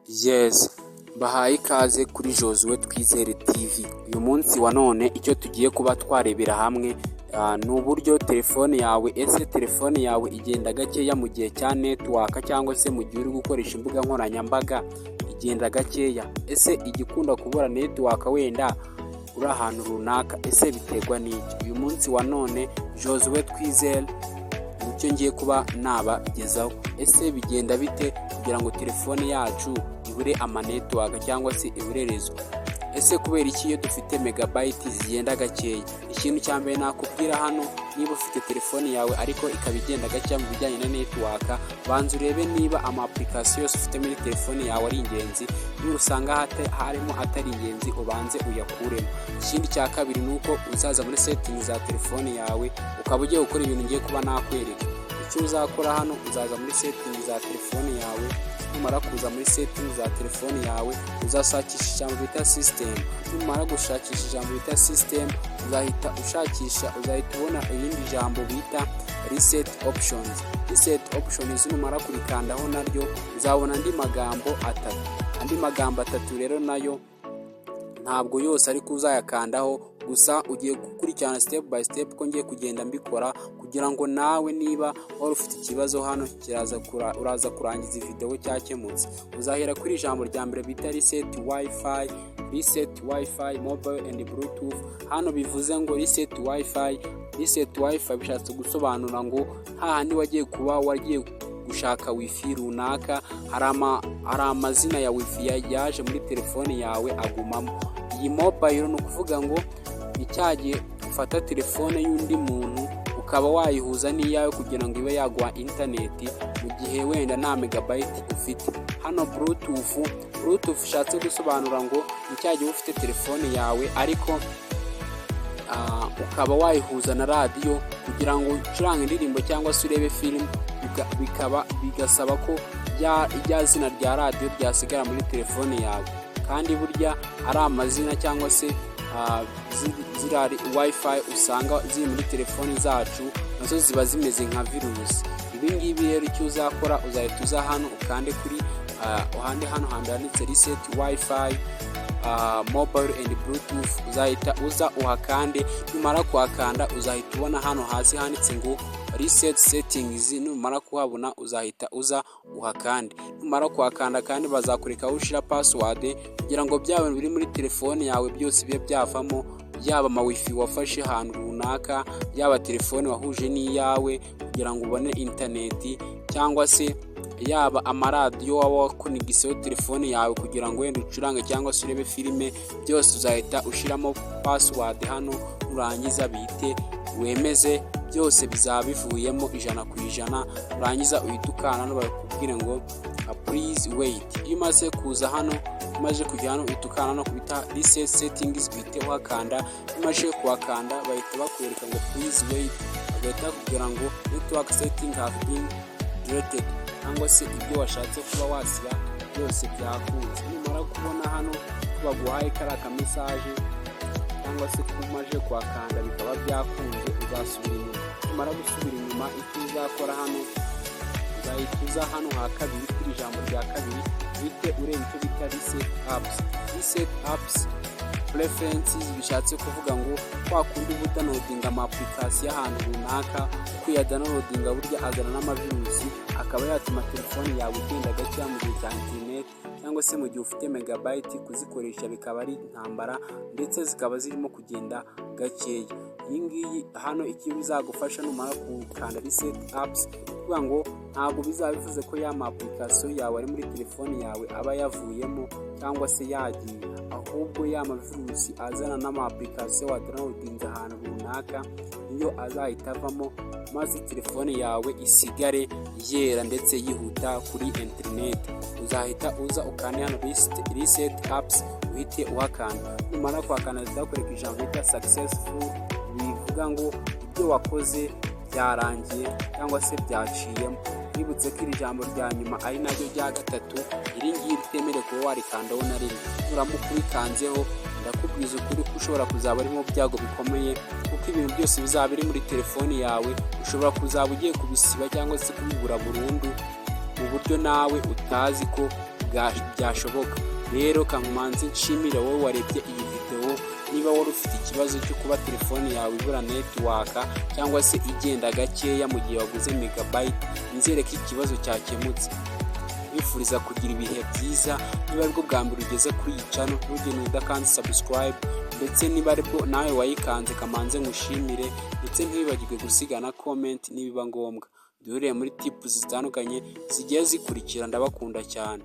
Yes, mbahaye ikaze kuri Josue Twizere TV. Uyu munsi wa none icyo tugiye kuba twarebera hamwe ni uburyo telefone yawe, ese telefone yawe igenda gakeya mu gihe cya network cyangwa se mu gihe uri gukoresha imbuga nkoranyambaga igenda gakeya? Ese igikunda kubura network wenda uri ahantu runaka, ese biterwa n'iki? Uyu munsi wa none Josue Twizere nicyo ngiye kuba nabagezaho. Ese bigenda bite kugira ngo telefone yacu ibure ama network cyangwa se ibure réseau? Ese kubera iki iyo dufite megabyte zigenda gakeya? Ikintu cya mbere nakubwira hano, niba ufite telefone yawe ariko ikaba igenda gakeya mu bijyanye na network, banza urebe niba ama application yose ufite muri telefone yawe ari ingenzi. Nusanga harimo atari ingenzi, ubanze uyakuremo. Ikindi cya kabiri ni uko uzaza muri setting za telefone yawe, ukaba ugiye gukora ibintu ngiye kuba nakwereka. Icyo uzakora hano, uzaza muri setting za telefone yawe. Numara kuza muri setting za telefone yawe, uzashakisha ijambo bita system. Numara gushakisha ijambo bita system, uzahita ushakisha, uzahita ubona irindi jambo bita reset options. Reset options numara kurikandaho naryo, uzabona andi magambo atatu. Andi magambo atatu rero nayo ntabwo yose ariko uzayakandaho, gusa ugiye gukurikirana step by step ko ngiye kugenda mbikora, kugira ngo nawe niba wari ufite ikibazo hano kiraza, uraza kurangiza video cyakemutse. Uzahera kuri ijambo rya mbere bita reset WiFi, reset WiFi, mobile and Bluetooth. Hano bivuze ngo reset WiFi. Reset WiFi bishatse gusobanura ngo hahandi wagiye kuba wagiye gushaka WiFi runaka, hari amazina ya WiFi yaje muri telefone yawe agumamo. Iyi mobile ni ukuvuga ngo ni cya gihe ufata telefone y'undi muntu ukaba wayihuza n'iyawe kugira ngo ibe yaguha interineti mu gihe wenda nta megabyte ufite. Hano Bluetooth, Bluetooth ishatse gusobanura ngo ni cya gihe ufite telefone yawe ariko ukaba wayihuza na radiyo kugira ngo ucurange indirimbo cyangwa se urebe filime, bikaba bigasaba ko rya zina rya radiyo ryasigara muri telefone yawe. Kandi burya ari amazina cyangwa se ziriya WiFi usanga ziri muri telefoni zacu, nazo ziba zimeze nka virusi. Ibi ngibi rero icyo uzakora, uzahita uza hano ukande kuri uhande hano hambere handitse reset WiFi, mobile and Bluetooth. Uzahita uza uhakande. Numara kuhakanda, uzahita ubona hano hasi handitse ngo reset settings. Numara kuhabona, uzahita uza uhakande. Numara kuhakanda kandi, bazakwereka aho ushyira password kugira ngo bya bintu biri muri telefone yawe byose bibe byavamo, yaba ama WiFi wafashe ahantu runaka, yaba telefone wahuje n'iyawe kugira ngo ubone interineti, cyangwa se yaba amaradiyo waba wakonegiseho telefone yawe kugira ngo wenda ucurange cyangwa se urebe filime. Byose uzahita ushyiramo password hano, nurangiza bihite wemeze, byose bizaba bivuyemo 100%. Urangiza uhita ukanda hano bakubwire ngo "Please wait". Iyo umaze kuza hano, umaze kujya hano, uhita ukanda hano kubita reset settings, uhite uhakanda. Iyo umaze kuhakanda, bahita bakwereka ngo "Please wait", bagahita bakubwira ngo "Network setting have been deleted", cyangwa se ibyo washatse kuba wasiba byose byakunze. Numara kubona hano ko baguhaye kariya ka message cyangwa se ko umaze kuhakanda bikaba byakunze, uzasubira inyuma. Numara gusubira inyuma, icyo uzakora hano, uzahita uza hano ha kabiri kuri ijambo rya kabiri, uhite ureba icyo bita reset apps. Reset apps preferences bishatse kuvuga ngo kwa kundi uba udownloadinga ama application ahantu runaka, uko uyadownloadinga burya azana n'amavirusi, akaba yatuma telefone yawe igenda gakeya mu gihe cya interineti, cyangwa se mu gihe ufite megabyte kuzikoresha bikaba ari intambara, ndetse zikaba zirimo kugenda gakeya. Iyi ngiyi hano icyo bizagufasha numara gukanda reset apps, kuvuga ngo ntabwo bizaba bivuze ko ya ma application yawe ari muri telefone yawe aba yavuyemo cyangwa se yagiye, ahubwo ya mavirusi azana n'ama application wadownloadinze ahantu runaka niyo azahita avamo, maze telefone yawe isigare yera ndetse yihuta kuri interineti. Uzahita uza ukande hano reset apps, uhite uhakanda. Numara kuhakanda, bakwereka ijambo bita successful, bivuga ngo ibyo wakoze byarangiye cyangwa se byaciyemo. Twibutse ko iri jambo rya nyuma ari naryo rya gatatu, iri ngiri ritemerewe kuba warikandaho na rimwe. Nuramuka urikanzeho, ndakubwiza ukuri ko ushobora kuzaba uri mu byago bikomeye, kuko ibintu byose bizaba biri muri telefoni yawe ushobora kuzaba ugiye kubisiba cyangwa se kubibura burundu mu buryo nawe utazi ko Byashoboka rero. Kankumanzi nshimire wowe warebye iyi videwo. Niba wari ufite ikibazo cyo kuba telefone yawe ibura network cyangwa se igenda gakeya mu gihe waguze megabyte, nizere ko ikibazo cyakemutse. Wifuriza kugira ibihe byiza. Niba aribwo bwa mbere ugeze kuri iyi channel, ntugende udakanze subscribe. Ndetse niba aribwo nawe wayikanze, kamanze nkushimire, ndetse ntiwibagirwe gusiga na comment nibiba ngombwa. Duhuriye muri tips zitandukanye zigiye zikurikira. Ndabakunda cyane.